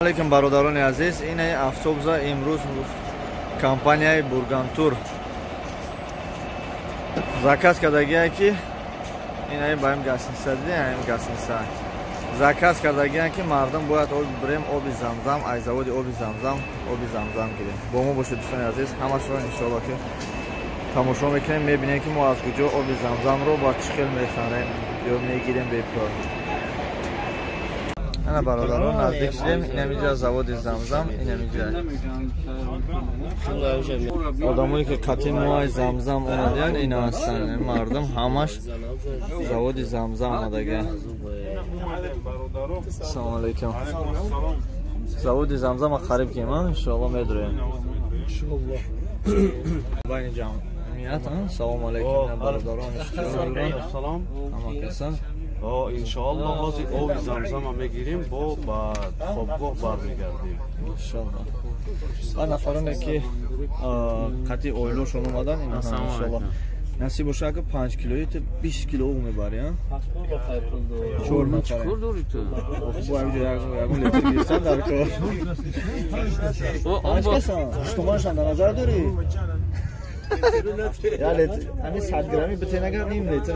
Алейкум, бародарони азиз, ин автобуса имрӯз компанияи Бургантур заказ кардагия, ки ин ба им гостиница, дидем, гостиница заказ кардагия, ки мардум бояд об бирем, оби Замзам, аз заводи оби Замзам оби Замзам гирем. Бо мо бошед, дӯстони азиз, ҳамашро иншоалло ки тамошо мекунем, мебинем, ки мо аз куҷо оби Замзамро ба чӣ хел мехарем ё мегирем бепул. Ана, бародарон, наздик шудем. Инамиҷа заводи Замзам, инамиҷа одамое, ки қатъи мои Замзам омадаянд, ина ҳастанд. Мардум ҳамаш заводи Замзам омадага. Ассалому алайкум. Заводи Замзама қариб кем, иншоалло медурем байни ҷамъият. Салому алайкум, бародарон, ҳама касан. Иншоалло, ҳозир оби Замзама мегирем, бо ба хобгоҳ бармегардем. Иншоалло. Ва нафароне, ки қатъи оилошон омадан, иншоалло насиб боша, ака, 5 килои ту 20 кило об мебари, чор нафар бо ягон литр гирифтан дар кор. Панҷ касан, ҳуштуманшан дар назар дорӣ. Ҳамин 100 грамми битен, агар ним литр.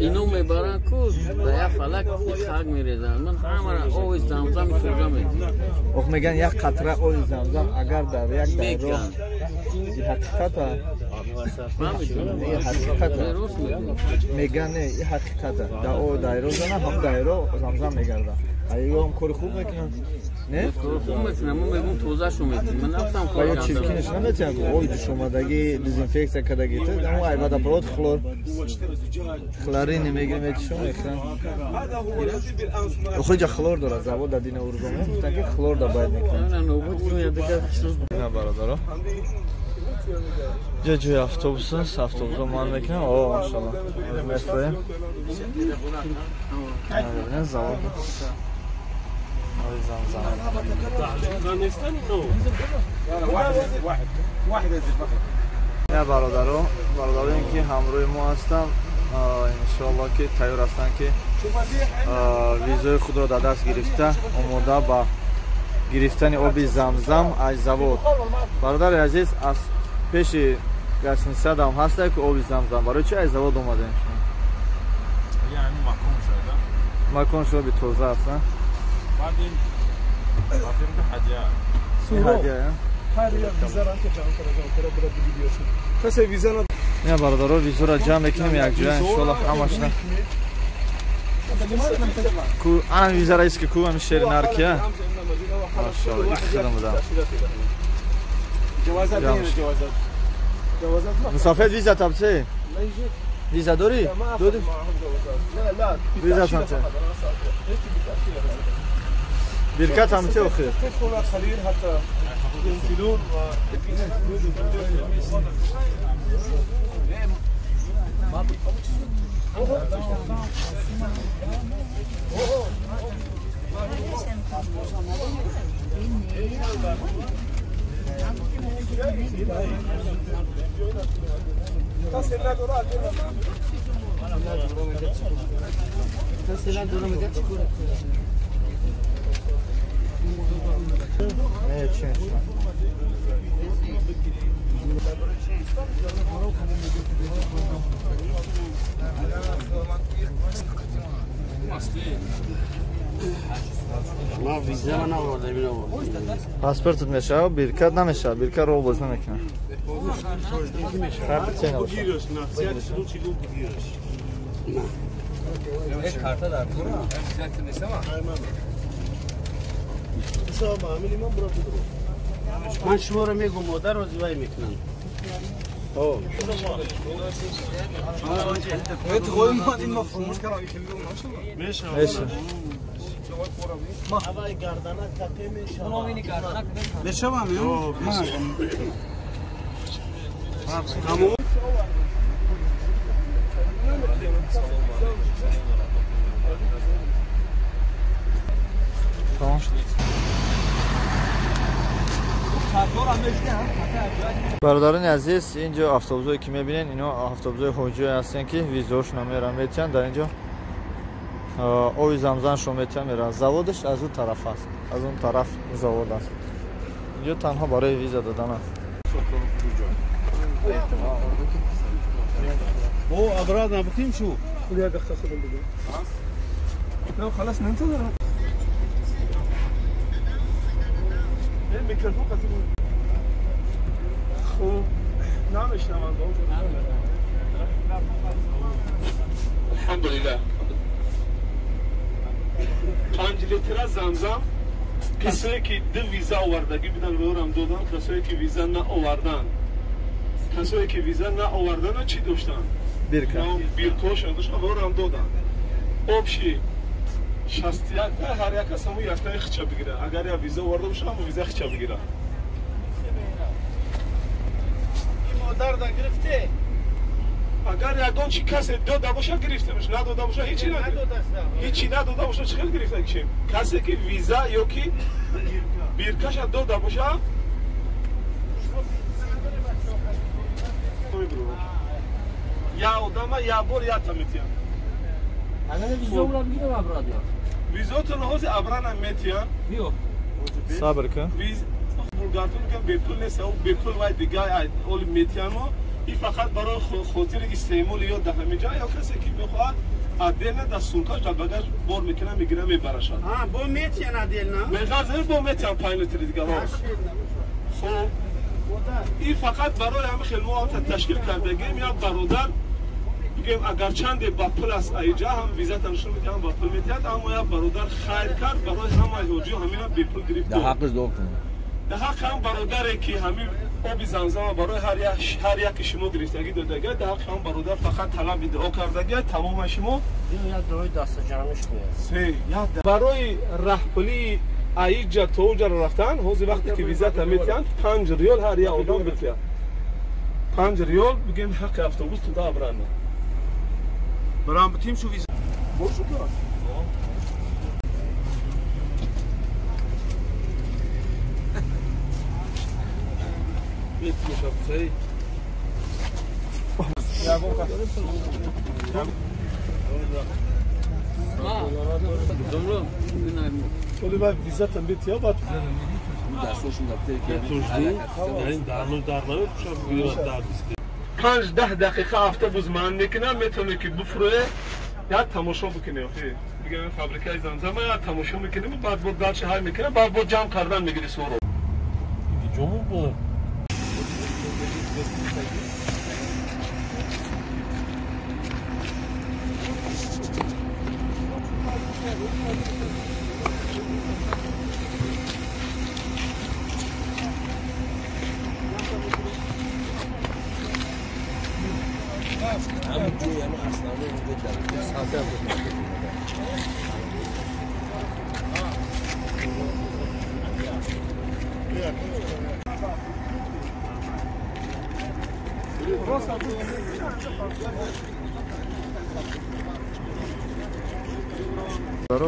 Ино мебаранд ку, ба як фалак хак мерезанд. Ман ҳамара оби Замзами тоза метиҳам. Ох, меган, як қатра оби Замзам агар дар як дайро, ҳақиқата, ҳақиқата меган, не, ҳақиқата, да о дайро зана, ҳам дайро Замзам мегарда. Ам кори хуб мекунанд, не? Хуб мекунам, ман мегӯм, тозашу метиҳам. Ман нафтам кор. Ё чиркинаш наметиҳанд, оби ҷӯшомадагӣ, дезинфексия кардагӣ, ай водопровод, хлор, хлорини мегирем, метишон, мехӯранд. Охиҷа хлор дорад завод, дар дина ургоме гуфтанд, ки хлор да бояд мекунанд. Бародаро, ҷа ҷои автобус аст, автобусо ман мекунам. О, машалло, мефроем завод оби Замзам. Я бародаро, бародарое, ки ҳамрӯи мо ҳастанд, иншоалло ки тайёр ҳастанд, ки визои худро дар даст гирифта, омода ба гирифтани оби Замзам аз завод. Бародари азиз, аз пеши гостиницадам ҳастае, ки оби Замзам. Барои чи аз завод омадаем? Макон оби тоза аст. بعدين ҳадия. Ина, бародаро, визора ҷамъ мекунем якҷоя, иншоалло, ҳамашна. Ку ана визара иски, ку ами шери наркия, машалло, ихидам будам. Мусофир, виза табче, виза дорӣ? Дорӣ виза тамче, биркат ҳамче охир. قليل حتى ينزلون. Не, чи мешавад? Ма виза наовардам, ин овардам. Паспортат мешавад, биркат намешавад, биркат рол боз намекунад. Мешавад. На всякий случай бигираш. Карта дар кура? Ман шуморо мегӯм, модар розивай мекунам. О. Мешавад. Мешавам ё? Тамом. Тамом шуд. Бародарони азиз, инҷо автобусое, ки мебинед, ино автобусои ҳоҷие ҳастанд, ки визаошонро меран, метиҳанд. Дар инҷо Оби замзамшон метиҳанд, мераванд. Заводаш аз он тараф аст, аз он тараф завод аст. Инҷо танҳо барои виза додан аст. О, обратно бутим шу. خلاص ننتظر. الميكروفون قصدي. خب نمیشنوم. الحمدلله. 5 لیتر زمزم کسایی که دو ویزا آوردگی بودن به اورم دادن، کسایی که ویزا نه کسایی که ویزا نه آوردن چی داشتن؟ بیرکا. بیرکاشون داشتن به اورم دادن. общий 61 та ҳар як кас ҳамун яктаи хича бигира. Агар я виза оварда боша, ҳамун виза хича бигира. Модарда гирифте. Агар ягон чи касе дода боша, гирифта меша, надода боша ҳечи надода. Ҳечи надода боша, чӣ хел гирифта кишем? Касе ки виза ё ки биркаша дода боша, я одама я бор я та метиям. Агар виза ура бигирам обратно. Визотон ҳозир обратно метиям. Биё. Сабр кун. Виз булгартон мегӯянд бепул нест, бепул вай дигар оли метияму и фақат барои хотири истеъмоли ё дар ҳамин ҷо ё касе ки мехоҳад отдельно дар сумкаш дар багаж бор мекунад, мегирад, мебарашад. Бо метиям отдельно? Беғарз бо метиям 5 литри дигар. Хоб и фақат барои ҳамин хел мо ташкил кардагим як бародар бигӯем агарчанде ба пул аст аиҷа ҳам визата нишон медиҳад, ҳам ба пул метиҳад, аммо як бародар хайр кард барои ҳамаи ҳоҷиҳо ҳамина бепул гирифт. Дар ҳаққаш дуо кунед. Дар ҳаққи ҳам бародаре ки ҳамин оби замзама барои ҳар яки шумо гирифтагӣ додагӣ, дар ҳаққи ҳам бародар фақат талаби дуо кардагӣ, тамоми шумо як дуои дастаҷамъиш кунед. Барои раҳпулии аиҷа то уҷа рафтан, ҳозир вақте ки визата метиҳанд, 5 риёл ҳар як одам битиҳад. 5 риёл бигӯем ҳаққи автобус туда обратно. Барам бутим шу виза. Бошу кар. Панҷ даҳ дақиқа автобус ман мекунам, метавонӣ ки буфурӯе, як тамошо бикунӣ. Бигӯем фабрикаи замзама як тамошо мекунем, баъд бо дальше ҳай мекунем, баъд бо ҷамъ кардан мегири суро.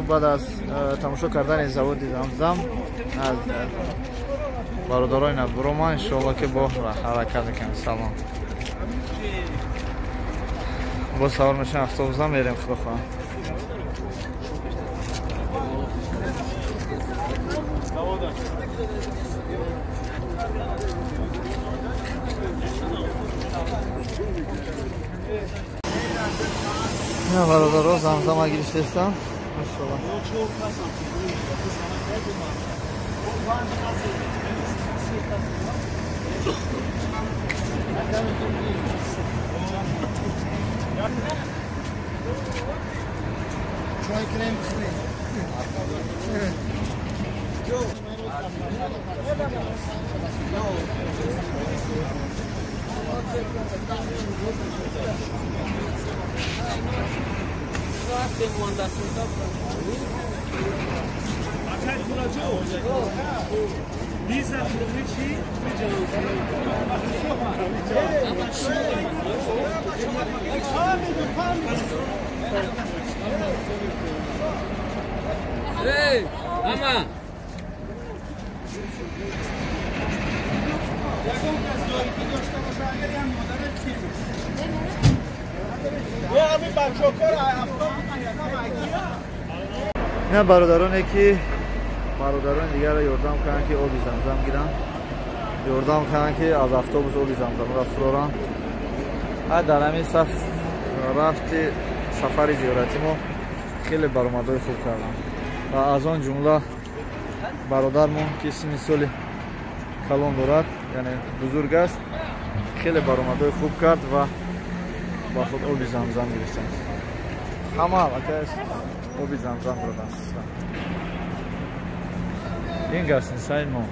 Баъд аз тамошо кардани заводи замзам аз бародарои набурома иншоалло ки бо ҳаракат мекунем. Салом. Бо савор мешавем автобусам мерем, худо хоҳад. Бародаро замзама гирифтестам. Чой крем бихӯред. Hey, ama. Ина бародароне ки бародарони дигарро ёрдам карданд, ки оби замзам гиранд, ёрдам карданд, ки аз автобус оби замзамро фуроранд. Ҳа, дар ҳамин саф рафти сафари зиёратӣ мо хеле баромадҳои хуб кардам ва аз он ҷумла бародармон, ки синни соли калон дорад, яъне бузург аст, хеле баромадҳои хуб кард ва ба худ оби замзам гирифтанд. Ҳама аллакай оби замзам доданд. Ин гастинсаи мо.